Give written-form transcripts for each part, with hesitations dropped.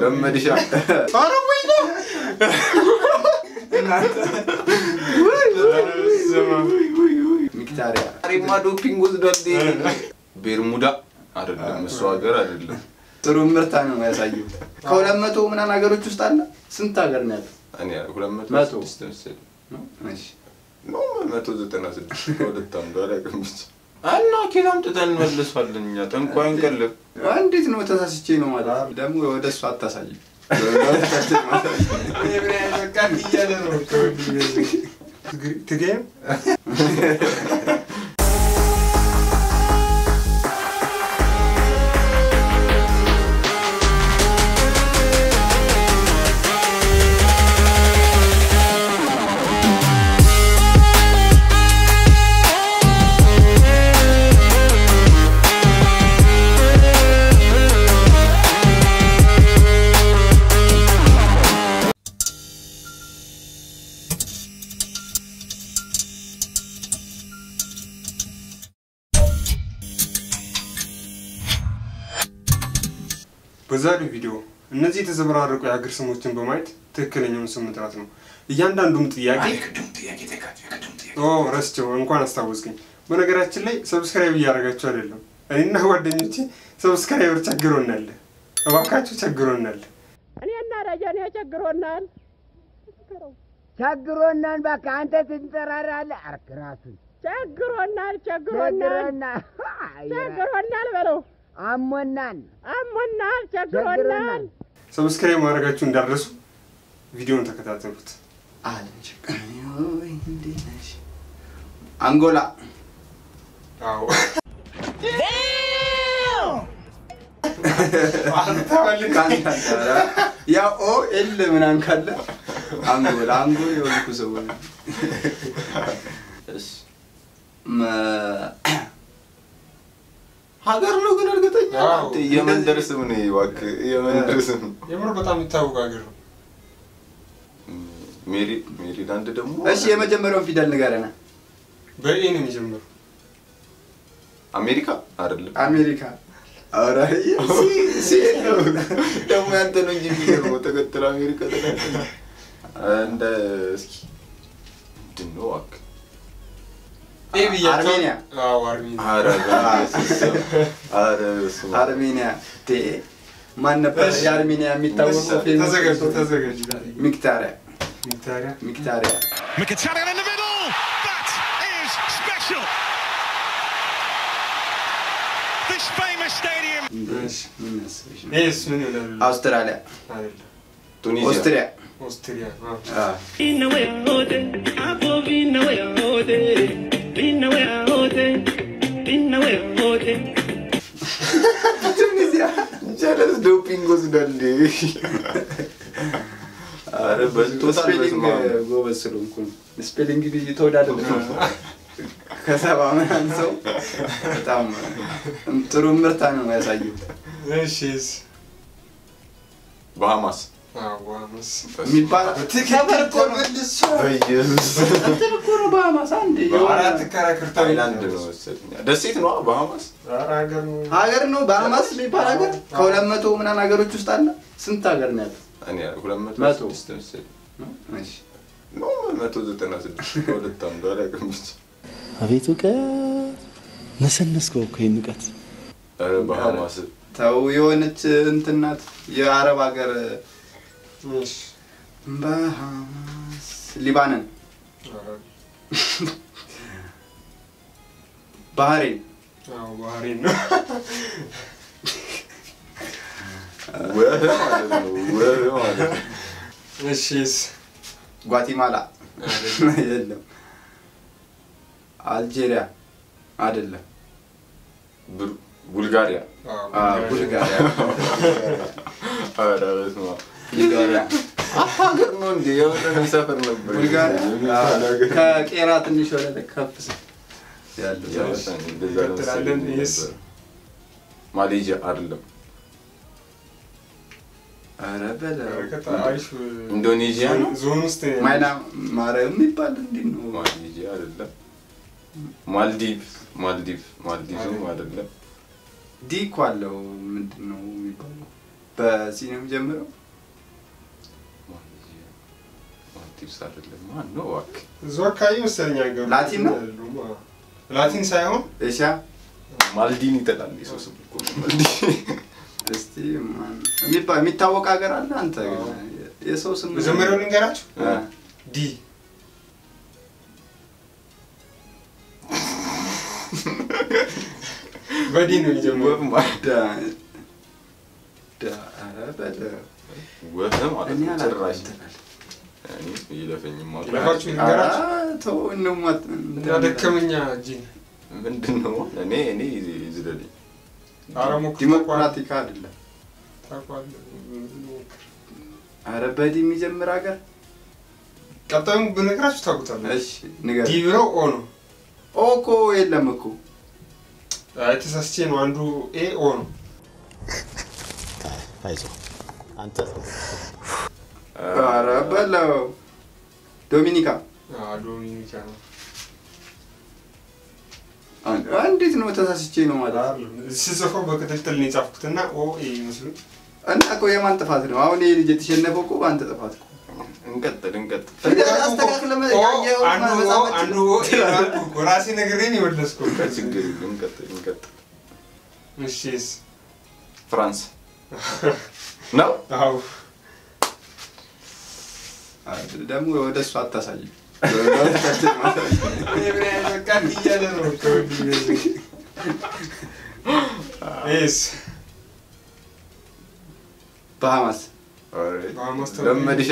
ለመድሻ ኧረ ወይኔ እናንተ ሚክታሪያ ዛሬማ ዶፒንግ ወስዷል። ቤርሙዳ አይደለም እሱ ሀገር አይደለም። ጥሩ ምርታ ነው ያሳየው። ከ200 ምናምን ሀገሮች ውስጥ አለ። ስንት ሀገር ነው ያለው? እኔ 206 መሰለኝ ነው? እሺ ነው 196 ከሁለት አንዱ አላውቅም ብቻ። እና ኬት አምጥተን እንመልሳለን እኛ ጠንቋይን ቀልብ እንዴት ነው ተሳስቼ ነው ማለት ደግሞ ወደ እሱ አታሳይም። በቃ እያለ ነው ትገይም በዛሬው ቪዲዮ እነዚህ የተዘበራረቁ የሀገር ስሞችን በማየት ትክክለኛውን ስም መጥራት ነው። እያንዳንዱም ጥያቄ ረስቼው እንኳን አስታወስከኝ። በነገራችን ላይ subscribe እያደረጋችሁ አይደለም። እኔና ጓደኞቼ subscriber ቸግሮናል። እባካችሁ ቸግሮናል። እኔና ደጀኔ ቸግሮናል። ቸግሮናል። በቃ አንተ ትንጠራራለህ። አርክ ራሱን ቸግሮናል፣ ቸግሮናል፣ ቸግሮናል በለው። አሞናል፣ አሞናል፣ ቸግሮናል። subscribe ማድረጋችሁ እንዳትረሱ። ቪዲዮውን ተከታተሉት። አንጎላ አዎ ያው O L ምናምን ካለ አንጎላ አንጎል የሆንኩ ሰው እሺ ሀገር ነው ግን እርግጠኛ የመንደር ስም ነው። እባክህ የመንደር ስም የምር በጣም የሚታወቅ ሀገር ነው። ሜሪላንድ ደግሞ። እሺ የመጀመሪያውን ፊደል ንገረና። በ A ነው የሚጀምረው። አሜሪካ አይደለም። አሜሪካ ኧረ C ነው ደግሞ ያንተ ነው እንጂ የሚገርመው ተከትሎ አሜሪካ ተከትሎ እንደ እስኪ ምንድን ነው እባክህ አርሜኒያ። አዎ አርሜኒያ። አርሜኒያ ማን ነበር የአርሜኒያ የሚታወቀው? ተዘጋጅ ተዘጋጅ። ሚክታሪያ ሚክታሪያ ሚክታሪያ Mkhitaryan in the middle. That is special. This famous stadium. ይሄስ ምን ይሆናል? አውስትራሊያ፣ አይደለም። ቱኒዚያ፣ ኦስትሪያ፣ ኦስትሪያ። ቱኒዚያ። ጀለስ ዶፒንግ ወስዷል። ኧረ በልቶታል። spelling በስመ አብ። ጎበዝ ስለሆንኩ ነው። spelling ብዬ ተወዳደር ከ70 ምናምን ሰው በጣም ጥሩ ምርታ ነው ያሳየው። እሺ ባሃማስ ባሃማስ የሚባል ሰፈር እኮ ነው። በኢየሱስ እንትን እኮ ነው ባሃማስ። አንዴ የሆነ ታይላንድ ነው መሰለኝ። ደሴት ነው ባሃማስ። ኧረ ሀገር ነው። ሀገር ነው ባሃማስ የሚባል ሀገር ከ200 ምናምን ሀገሮች ውስጥ አለ። ስንት ሀገር ነው ያለው? እኔ 206 መሰለኝ። እሺ ነው 196 ከሁለት አንዱ አላውቅም ብቻ። አቤት እውቀት ነሰነስከው እኮ ይሄን እውቀት። ኧረ ባሃማስ ተው የሆነች እንትን ናት የአረብ ሀገር። እሺ ባሃማስ፣ ሊባነን፣ ባህሬን። አዎ ባህሬን ነው። ወህ ማለት ነው። ወህ ማለት ነው። እሺ ጓቲማላ የለም። አልጄሪያ አይደለም። ቡልጋሪያ። ቡልጋሪያ። ኧረ በስመ አብ። ቡልጋሪያ ሀገር ነው እንዴ? የሆነ ሰፈር ነበር። ቡልጋሪያ ከቄራ ትንሽ ወደ ላይ ከፍ ያለው እንቀጥላለን። ይሄስ ማሌዥያ አይደለም። ኧረ በለው አሪፍ ኢንዶኔዥያ ነው። ዞን ውስጥ ማይናማር የሚባል እንዴት ነው? ማሌዥያ አይደለም። ማልዲቭ ማልዲቭ ማልዲቭም አይደለም። D እኮ አለው። ምንድን ነው የሚባለው? በ C ነው የሚጀምረው። ማልዲቭስ አይደለም። ማን ነው እባክህ? እዚሁ አካባቢ መሰለኝ ሀገሩ። ላቲን ነው? ላቲን ሳይሆን ኤሽያ ማልዲኒ ትላለህ። የሰው ስም እኮ ነው ማልዲኒ። እስቲ ማን የሚባል የሚታወቅ ሀገር አለ? አንተ ግን የሰው ስም መጀመሪያው ልንገራችሁ። D በ D ነው የሚጀምረው። ዳ ዳ ኧረ በለው ወፍ ማለት እኔ ነው ጭራሽ። አላውቅም። እኔ ይለፈኝማ። ይለፋችሁ ልንገራችሁ። ኧረ ተው እንሟት እንዳደከመኛ እጄን ምንድን ነው? እኔ ዝለልኝ። ኧረ ሞክር። ዲሞክራቲክ አይደለም። ታውቀዋለህ። ሞክር። ኧረ በ D የሚጀምር ሀገር ቀጣዩን ብነግራችሁ ታውቁታላችሁ። እሺ ንገረኝ። D ብለው O ነው። O እኮ የለም እኮ። አይ ተሳስቼ ነው። አንዱ A O ነው። ኧረ በለው ዶሚኒካ። አዎ ዶሚኒካ ነው። እንዴት ነው ተሳስቼ ነው ማለት? ስጽፈው በቅጥልጥል ነው የጻፍኩትና O A ይመስሉ። እና እኮ የማን ጥፋት ነው? አሁን ይሄ ልጅ የተሸነፈው እኮ በአንተ ጥፋት እኮ። እንቀጥል እንቀጥል። አስተካክለህ ያየኸውን አንዱ O መጻፍ አንዱ O A አልኩህ እኮ ራሴ ነግሬ ነው የመለስኩት። ችግር የለም። እንቀጥል እንቀጥል። እሺ S ፍራንስ ነው። አዎ ደግሞ ወደ እሱ አታሳይ። እኔ ምን አይነት በቃ እንዲህ እያለ ነው እኮ S ባሃማስ ባሃማስ ተብሎ ለመድሻ።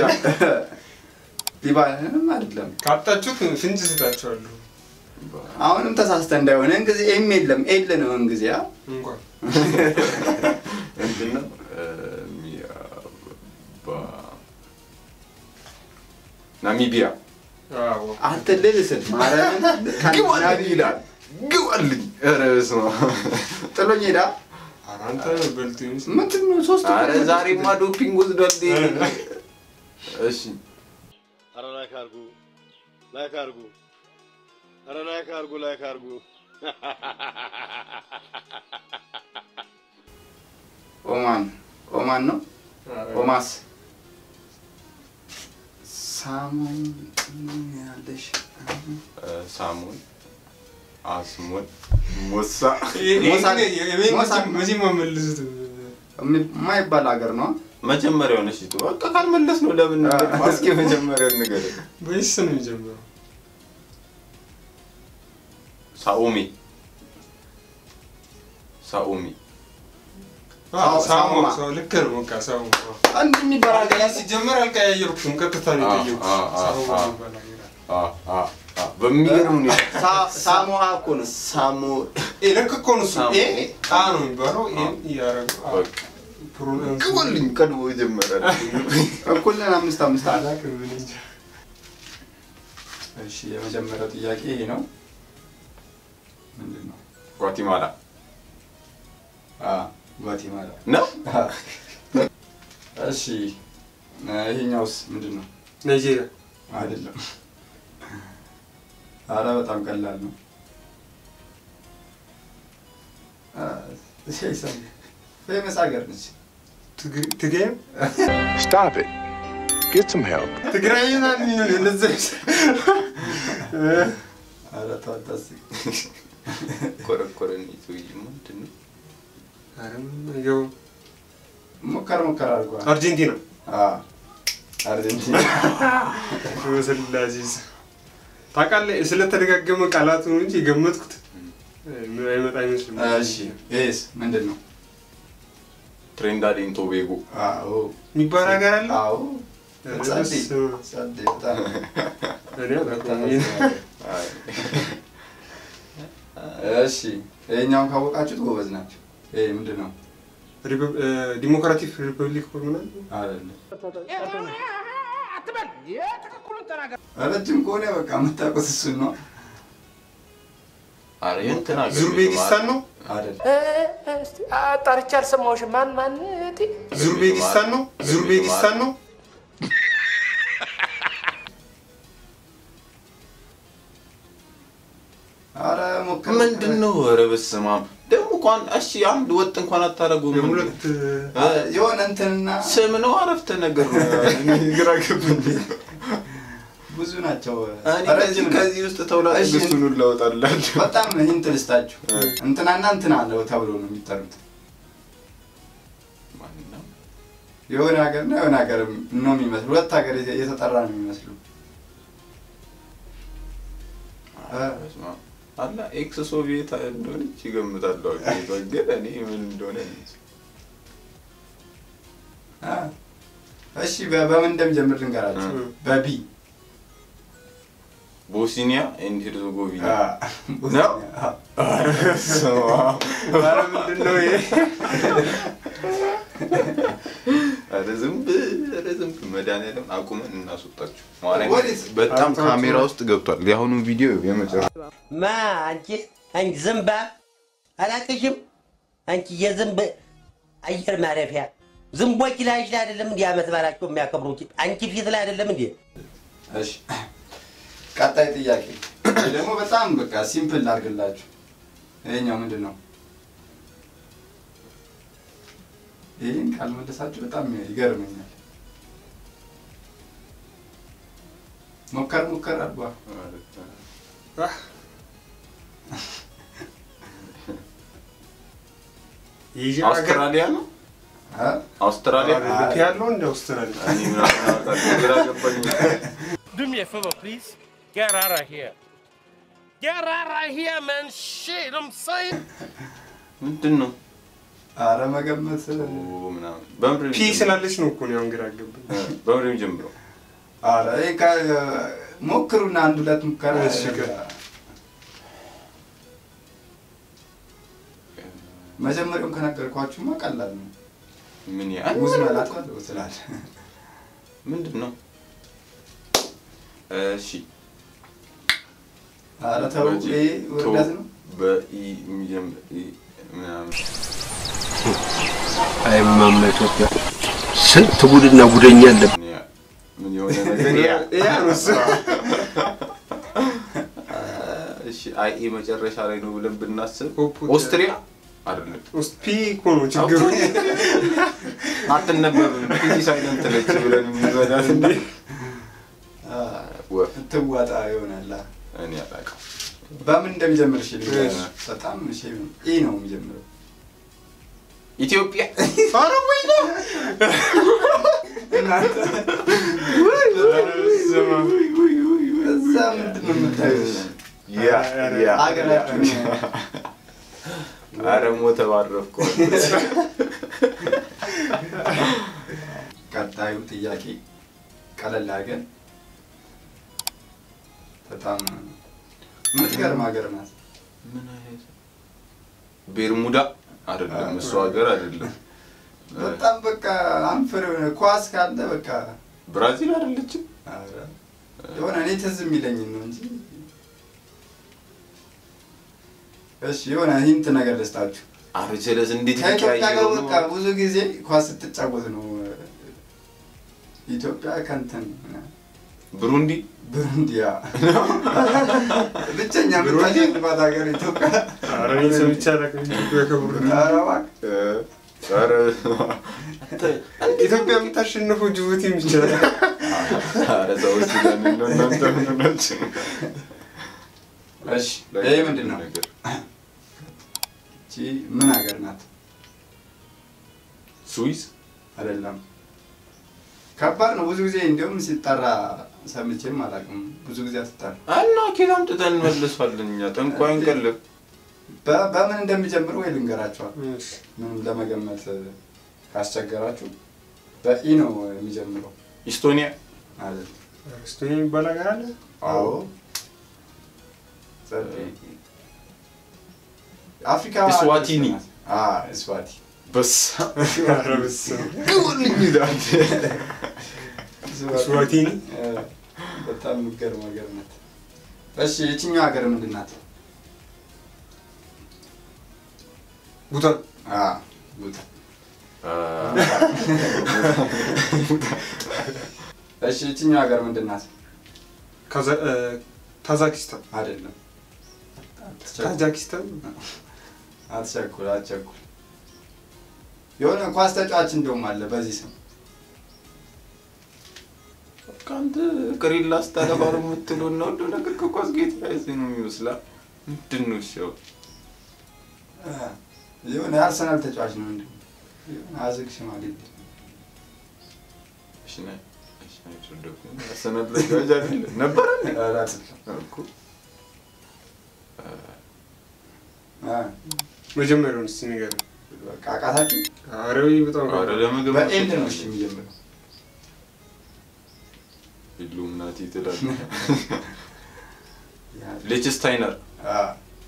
ሊባንም አይደለም። ካጣችሁት ፍንጭ እሰጣችኋለሁ። አሁንም ተሳስተህ እንዳይሆነ እንጊዜ M የለም L ነው እንጊዜ አ እንኳን ምንድን ነው? ናሚቢያ። አዎ አንተ ልልስል ማርያምን ግባልኝ ይላል። ግባልኝ። ኧረ በስመ አብ። ጥሎኝ ሄዳ። ኧረ አንተ በልቶ ይመስል ምንድን ነው ሶስት ኧረ ዛሬማ ዶፒንግ ወስዷል። እሺ ኧረ like አድርጉ፣ like አድርጉ፣ ኧረ like አድርጉ፣ like አድርጉ። ኦማን ኦማን ነው ኦማስ ሳሞን ያለሽ ሳሙን አስሙን ሞሳ መቼም አመልሱት የማይባል ሀገር ነው። መጀመሪያውን እሺ በቃ ካልመለስ ነው ለምን እስኪ መጀመሪያውን ንገረኝ። በ S ነው የሚጀምረው። ሳኦሚ ሳኦሚ ሳሞዋ ልክ ነው። በቃ ሳሞዋ አንድ የሚባል ሀገር ሲጀመር አልቀያየርኩም፣ ቀጥታ ነው የጠየኩት። ሳሞዋ የሚባል ሀገር አለ። በሚገርም ሁኔታ ሳሞአ እኮ ነው። ሳሞ ልክ እኮ ነው እሱ። A አ ነው የሚባለው። A ን እያደረጉ pronounce ግቡልኝ ቀድሞ ጀመረ። እኩል ነን፣ 5-5 አላውቅም እኔ እንጃ። እሺ የመጀመሪያው ጥያቄ ይሄ ነው። ምንድን ነው? ጓቲማላ ጓቲማላ ነው። እሺ ይሄኛውስ ምንድን ነው? ናይጄሪያ አይደለም። ኧረ በጣም ቀላል ነው። famous ሀገር ነች። ትግራይ Stop it. Get some help. ትግራይ ምናምን የሚሆን እንደዛ ኧረ ተው አታስቅ። ኮረኮረን ሰውዬ ምንድን ነው? ኧረ ምንም አይገባም። ሞከር ሞከር አድርጓል። አርጀንቲና አርጀንቲና በስላሴ ታውቃለህ፣ ስለተደጋገመ ቃላቱ ነው እንጂ የገመትኩት አይመጣ አይመስልም። እሺ ይሄስ ምንድን ነው? ትሪንዳድ ኤንድ ቶቤጎ አዎ የሚባል ሀገር አለ። አዎ ጸዴ ጸዴ በጣም እኔ አላውቀውም። እሺ ይሄኛውን ካወቃችሁት ጎበዝ ናቸው። ይሄ ምንድን ነው? ዲሞክራቲክ ሪፐብሊክ ምናምን አይደለም። ረጅም ከሆነ በቃ የምታውቁት እሱን ነው። ኧረ የእንትን ሀገር ዙርቤኪስታን ነው አይደለም። አጣርቼ አልሰማሁሽም። ማን ማን? ዙርቤኪስታን ነው ዙርቤኪስታን ነው። ኧረ ሞክር። ምንድን ነው? ኧረ በስመ አብ ደግሞ እንኳን እሺ አንድ ወጥ እንኳን አታደርጉም። የሁለት የሆነ እንትንና ስም ነው አረፍተ ነገር ነው። እኔ ግራ ገባኝ። ብዙ ናቸው። እኔ ከዚህ ውስጥ ተውላጠ ግሱን ሁሉ አወጣልሃለሁ። በጣም hint ልስጣችሁ። እንትናና እንትና አለው ተብሎ ነው የሚጠሩት። ማነው? የሆነ ሀገር እና የሆነ ሀገር ነው የሚመስሉ። ሁለት ሀገር የተጠራ ነው የሚመስሉ። አላ ex ሶቪየት እንደሆነች ይገምታለሁ። ግን እኔ ምን እንደሆነ እሺ በምን እንደሚጀምር ልንገራችሁ። በ B ቦስኒያ and ሄርዞጎቪና ነው። ኧረ ምንድን ነው ይሄ? ኧረ ዝም ኧረ ዝም መድኃኒዓለም አቁመን እናስወጣችሁ። በጣም ካሜራ ውስጥ ገብቷል። የአሁኑ ቪዲዮ የመጨረሻ ማ አንቺ አንቺ ዝምባ አላቅሽም። አንቺ የዝንብ አየር ማረፊያ ዝንቦች ላይሽ ላይ አይደለም እንዴ ዓመት በዓላቸው የሚያከብሩት? አንቺ ፊት ላይ አይደለም እንዴ? እሺ ቀጣይ ጥያቄ ደግሞ በጣም በቃ simple ላድርግላችሁ። ይሄኛው ምንድን ነው? ይሄን ካልመለሳችሁ በጣም ይገርመኛል። ሞከር ሞከር አድርጓ። አውስትራሊያ ነው። አውስትራሊያ ያለው እንደ አውስትራሊያ እኔ ምናምን አውቃለሁ። ግራ ገባኝ። Do me a favor, please. Get out of here. Get out of here, man. Shit, I'm saying. ምንድን ነው? ኧረ መገመት ምናምን በምንድን P ስላለች ነው እኮ ነው አሁን ግራ ገባኝ። በምንድን ነው የሚጀምረው? ኧረ ይሄ ሞክሩና አንድ ሁለት ሙከራ። እሺ መጀመሪያውን ከነገርኳችሁማ ቀላል ነው። ምን ያ ሙዝ መላጥ ስላለ ምንድን ነው? እሺ ኧረ ተው፣ ይሄ ውርደት ነው። በ E የሚጀምር E ምናምን። አይ እማማ ኢትዮጵያ ስንት ጉድና ጉደኛ አለ። ምን የሆነ ነገር ያ ነው እሱ። እሺ I E መጨረሻ ላይ ነው ብለን ብናስብ ኦስትሪያ አይደለም። P እኮ ነው ችግሩ። አትነበብም። P silent ነች ብለን እንዘዳት እንዴ ወፍ ትዋጣ ይሆናል። እኔ አላውቅም። በምን እንደሚጀምር እሺ፣ በጣም እሺ፣ E ነው የሚጀምረው። ኢትዮጵያ። ኧረ ወይ ነው እናንተ እዛ ምንድን ነው የምታዩት? ያ ያ ሀገራችሁ። ኧረ ሞተ ባረፍኩ። ቀጣዩ ጥያቄ ቀለል አድርገን በጣም የምትገርም ሀገር ናት። ምን አይነት ቤርሙዳ አይደለም፣ እሱ ሀገር አይደለም። በጣም በቃ አንፈር የሆነ ኳስ ካለ በቃ ብራዚል አይደለችም። የሆነ እኔ ትዝ የሚለኝ ነው እንጂ። እሺ የሆነ hint ነገር ልስጣችሁ። ኧረ ጀለስ እንዴት ከኢትዮጵያ ጋር በቃ ብዙ ጊዜ ኳስ ስትጫወት ነው ኢትዮጵያ ከእንትን ብሩንዲ ብሩንዲ ብቸኛ የምታሸንፋት ሀገር ኢትዮጵያ። ኧረ እኔ ሰምቼ አላውቅም። ኢትዮጵያ ከብሩንዲ። ኧረ እባክህ ኧረ ኢትዮጵያ የምታሸንፈው ጅቡቲም ይችላል። ኧረ ሰዎች ነው እናንተ ምን ናችሁ? እሺ ይሄ ምንድን ነው? እቺ ምን ሀገር ናት? ስዊዝ አይደለም። ከባድ ነው። ብዙ ጊዜ እንደውም ሲጠራ ሰምቼም አላውቅም። ብዙ ጊዜ አትጠራ እና ኬት አምጥተን እንመልሳለን እኛ ጠንቋይ እንቀልብ። በምን እንደሚጀምር ወይ ልንገራችኋል። ምንም ለመገመት ካስቸገራችሁ በ E ነው የሚጀምረው። ኢስቶኒያ አይደለም። ኢስቶኒያ የሚባል ሀገር አለ? አዎ። አፍሪካ እስዋቲኒ። እስዋቲ በስ ግቡልኝ ይላል። እስዋቲኒ በጣም የሚገርም ሀገር ናት። እሺ የትኛው ሀገር ምንድን ናት? ቡታን። ቡታን። እሺ የትኛው ሀገር ምንድን ናት? ታዛኪስታን አይደለም። ታጃኪስታን። አትቸኩል አትቸኩል። የሆነ ኳስ ተጫዋች እንደውም አለ በዚህ ስም። ከአንተ ቅሪላ ስታለባ ነው የምትለው እና ሁሉ ነገር ከኳስ ጋር የተያያዘ ነው የሚመስላ። ምንድን ነው እሺ? አሁን የሆነ የአርሰናል ተጫዋች ነው እንዴ? የሆነ አዝግ ሽማግሌ። ሽናይደር ደግሞ አርሰናል ተጫዋች አይደለም ነበረ እንዴ? ኧረ አይደለም። እኮ መጀመሪያውን እስኪ ንገረኝ። በቃ አቃታችሁ? ኧረ በጣም ኧረ ለመገመት በ L ነው እሺ የሚጀምረው። ኢሉሚናቲ ትላለህ። ሊችስታይነር።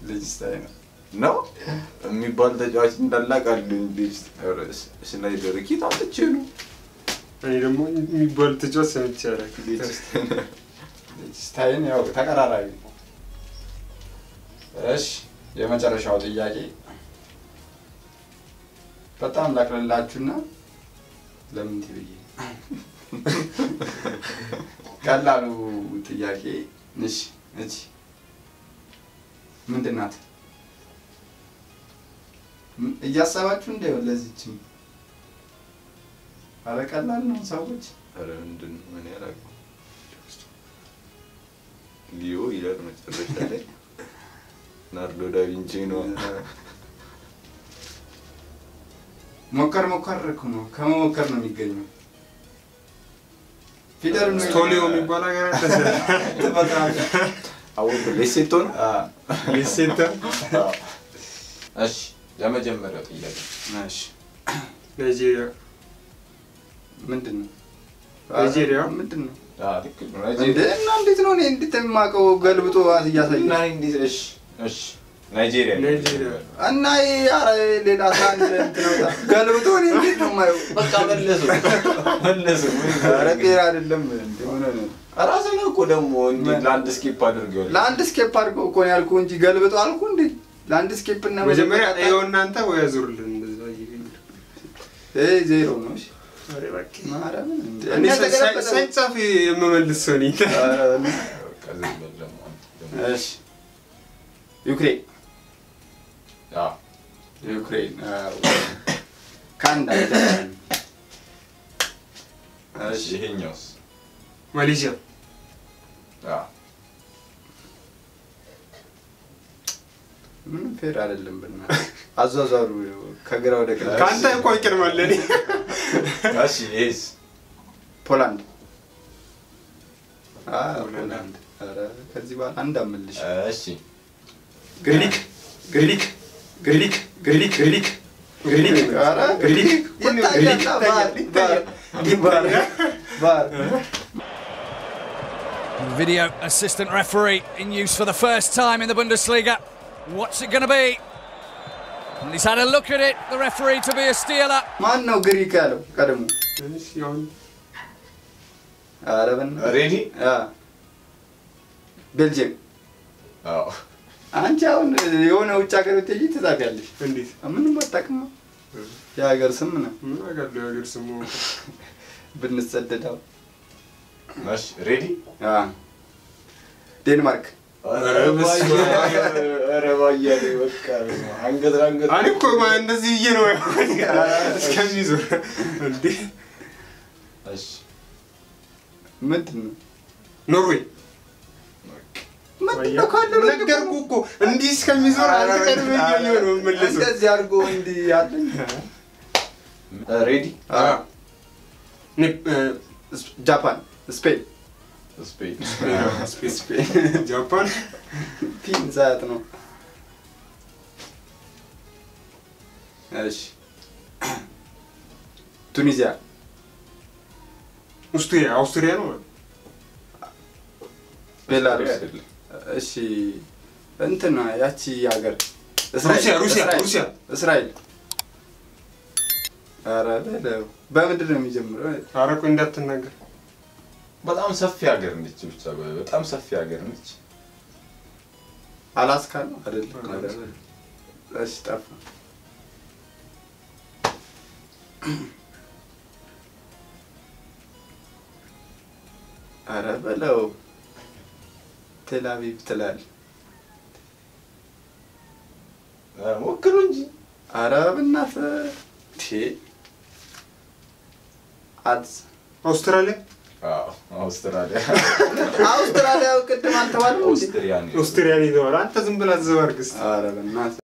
ሊችስታይነር ነው የሚባል ተጫዋች እንዳለ አውቃለሁ። ሽናይደር ኬት አምጥቼ ነው? እኔ ደግሞ የሚባል ተጫዋች ሰምቼ አላውቅም። ሊችስታይነር ሊችስታይን ያው ተቀራራቢ ነው። እሺ የመጨረሻው ጥያቄ በጣም ላቅልላችሁና ለምን ትብዬ ቀላሉ ጥያቄ። እሺ እቺ ምንድን ናት? እያሰባችሁ እንደው ለዚህችም ኧረ ቀላል ነው ሰዎች። ኧረ ምንድን ነው እኔ አላውቅም። ሊዮ ይላል መጨረሻ ላይ። ናርዶ ዳቪንቺ ነው። ሞከር ሞከር እኮ ነው፣ ከመሞከር ነው የሚገኘው። ፊደል ነው። ስቶሊዮ የሚባል ሀገር አለ። ትፈጥራለህ። አወኩ። ሌሴቶ ነው። ሌሴቶ። እሺ የመጀመሪያው ጥያቄ። እሺ ናይጄሪያ። ምንድን ነው? ናይጄሪያ። ምንድን ነው? ልክ ነው። እንዴ እና እንዴት ነው እኔ እንዴት የማውቀው? ገልብጦ እያሳየ እና እንዴት? እሺ እሺ ናይጄሪያ ናይጄሪያ። እና ይሄ ኧረ ሌላ ሳንድ እንትን አውጣ። ገልብጦ እኔ እንዴት ነው የማየው? በቃ መለሱ መለሱ። ኧረ ጤና አይደለም እንዴ ምን ሆነ? ራስህ ነው እኮ ደግሞ እንዴ landscape አድርገው landscape አድርገው እኮ ነው ያልኩህ እንጂ ገልብጦ አልኩህ እንዴ? landscape እና መጀመሪያ ይኸው እናንተ ወይ አዙርልን እንደዛ እየገኘ ይሄ ዜሮ ነው። እሺ ኧረ እባክህ ማርያምን እንዴ እኔ ሳይጻፍ የምመልስ ሰው ነኝ። በቃ ዝም በል ደግሞ አንተ ደግሞ። እሺ ዩክሬን። አዎ ዩክሬን ከአንድ አይደለም። እሺ ይሄኛውስ? ማሌዥያ። አዎ ምንም fair አይደለም። በእናትህ አዟዟሩ ከግራ ወደ ቀኝ። ከአንተ እኮ ይቀድማል ለእኔ። እሺ ይሄስ? ፖላንድ። ፖላንድ። ኧረ ከዚህ በኋላ አንድ አመልሽ። እሺ ግሪክ ግሪክ ግሪክ ግሪክ ግሪክ ግሪክ ኧረ ግሪክ ይታያል። ባር ባር Video assistant referee in use for the first time in the Bundesliga. What's it going to be? And he's had a look at it, the referee, to be a stealer. ማን ነው ግሪክ ያለው ቀድሞ? እሺ አሁን ኧረ በእናትህ Ready? ቤልጅየም። አዎ አንቺ አሁን የሆነ ውጭ ሀገር ብትሄጂ ትጻፊያለሽ። እንዴት? ምንም አታውቅም። የሀገር ስም ነው። ምን አውቃለሁ የሀገር ስሙ። ብንሰደዳው። እሺ ready? ዴንማርክ። ኧረ ባያሌ በቃ አንገት ለአንገት። እኔ እኮ እንደዚህ ብዬ ነው እስከሚዞር እንዴ። እሺ ምንድን ነው? ኖርዌይ። ምንድን ነው ካለ ነገርኩህ እኮ እንዲህ እስከሚዞር አንተ ቀድመህ እያየሁ ነው የምመለሰው። እንደዚህ አድርጎ እንዲህ አለኝ። Ready? ጃፓን። ስፔን። ስፔን። ስፔን። ጃፓን። ፒን ሰዓት ነው። እሺ ቱኒዚያ። ኦስትሪያ። አውስትሪያ ነው። ቤላሩስ። እሺ እንትና ያቺ ሀገር ሩሲያ ሩሲያ ሩሲያ። እስራኤል። ኧረ በለው በምንድን ነው የሚጀምረው? ኧረ ቆይ እንዳትናገር። በጣም ሰፊ ሀገር ነች። ብቻ በጣም ሰፊ ሀገር ነች። አላስካ ነው አይደለም? እሺ ጠፋ። ኧረ በለው ቴል አቪቭ ትላለህ። ሞክሩ እንጂ። ኧረ በእናትህ ቴ አልስ አውስትራሊያ። አዎ አውስትራሊያ። አውስትራሊያ ቅድም አልተባለም እንዴ? ኦስትሪያ ነው። ኦስትሪያ ነው የተባለው። አንተ ዝም ብለህ አዘባርቅ እስኪ። ኧረ በእናትህ።